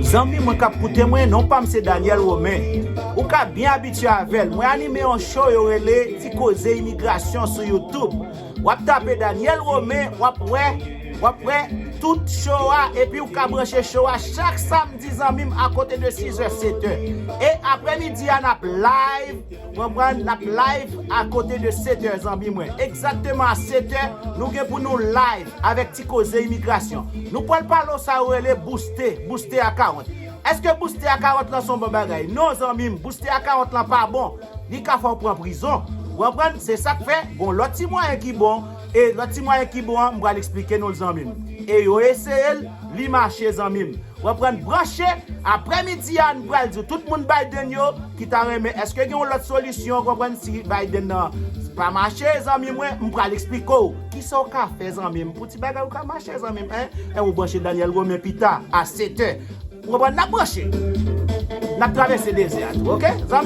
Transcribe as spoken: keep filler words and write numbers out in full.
Zanmi mwen k ap koute mwen, non pa m se Daniel Romain. Ou ka byen abitye avè l. Mwen anime yon show yo rele Ti Koze Imigrasyon sou YouTube. W ap tape Daniel Romain, w ap wè, w ap wè tout show a, epi ou ka branche show a chak samdi, zanmi m, akote de sizè, setè. E aprèmidi a, n ap live, konprann, n ap live akote de setè, zanmi mwen. Egzakteman a setè, nou gen pou nou live avèk Ti Koze Imigrasyon. Nou pral pale w sa yo rele booster, booster account. Èske booster account lan se yon bon bagay? Non, zanmi m, booster account lan pa bon. Li ka fè w pran prizon. Ou konprann? Se sa k fè, gon lòt ti mwayen ki bon. E lòt ti mwayen ki bon an, m pral eksplike nou l, zanmi m. E yo eseye l, li mache, zanmi m. Ou konprann? Branche, aprèmidi a, n pral di w, tout moun Biden yo ki ta renmen, èske gen yon lòt solisyon, ou konprann, si Biden nan pa mache, zanmi mwen, m pral eksplike w. Kisa w ka fè, zanmi m, pou ti bagay ou ka mache, zanmi m, en? E ou branche Daniel Romain pita, a setè. Ou konprann? N ap branche. N ap travèse dezè a tou, oke? Zanmi